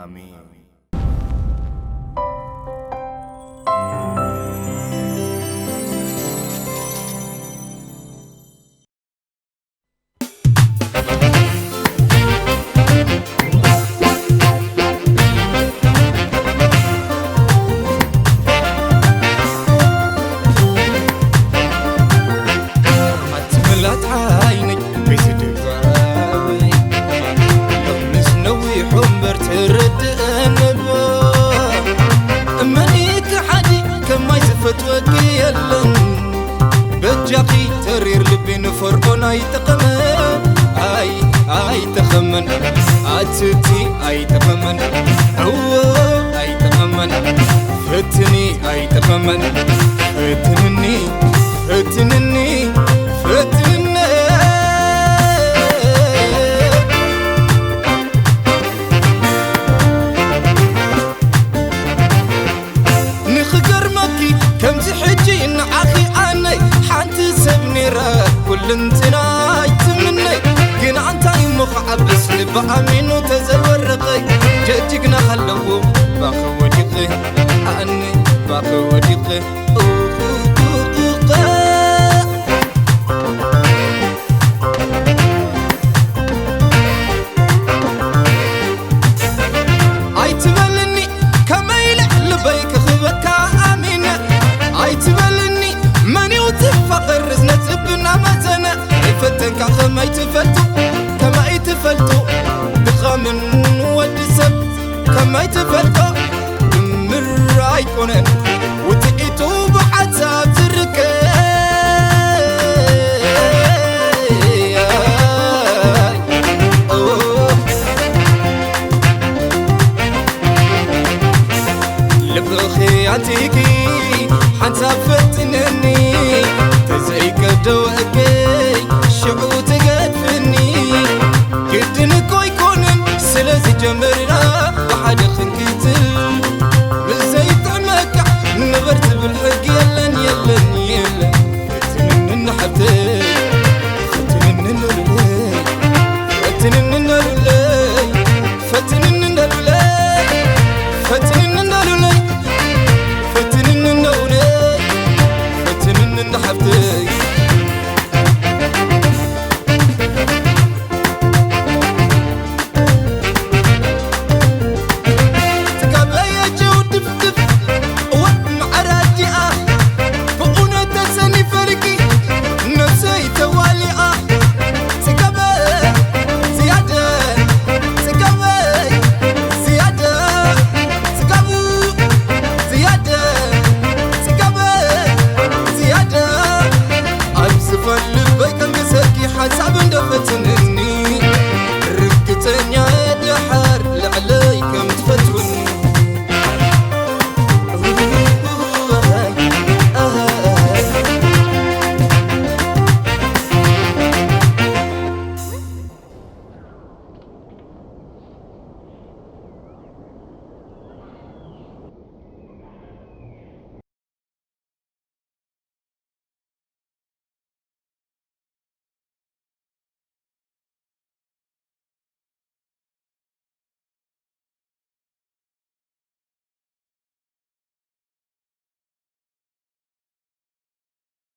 ኣሜን። ኣቲ መላት ዓይነይ ቤት ድባይ፣ ሎምስ ነዊሑ እምበር ትርድእኒ እባ። እመኒ ከሓዲ ከማይ ዝፈትወኪ የለን። በጃኺ ተሪር ልቢ ንፈርዖን ኣይጠቐመ። ኣይ ኣይጠቐመን። ኣትቲ ኣይጠቐመን። እዎ ኣይጠቐመን። ፈትኒ ኣይጠቐመን። ፈትንኒ፣ ፈትንኒ፣ ፈትንኒ። ንኽገርመኪ ከምዚ ሕጂ ንዓኺ ኣነይ ሓንቲ ሰብ ነይረ፣ ኩልንትናይ ትምነይ። ግን ኣንታይ እሞ ክዓብስ ልቢ ኣሚኑ ተዘይወረቐ። ጀጅግና ከለዉ ባኺ ወዲቐ፣ ኣነ ባኺ ወዲቐ። ኡኡኡኡቐ። ኣይትበልኒ ከመይ ኢለ ልበይ ክኽበካ ኣሚነ። ኣይትበልኒ መን እዩ ዝፋቐር እዝነት ልብና መዘነ። ይፈተንካ ከመይ ትፈልጡ፣ ከመይ ትፈልጡ ድኻምን ወዲ ሰብ ከመይ ትፈልጦ። ድምር ኣይኮነን ውጽኢቱ ብሓሳብ ዝርከብ። ልብኺ ኣንቲኪ ሓንሳብ ፈትነኒ፣ ተዘይቀደወ እከይ ሽዑ ትገድፍኒ። ግድን እኮ ኣይኮነን ስለዚ ጀመርና ብሓደ ክንክትል። ምስ ዘይጥዕመካ ንበር ዝብል ሕጊ የለን፣ የለን፣ የለን። ፈትንኒ ሓብተይ፣ ፈትንኒ ኑርለይ፣ ፈትንኒ ኑርለይ።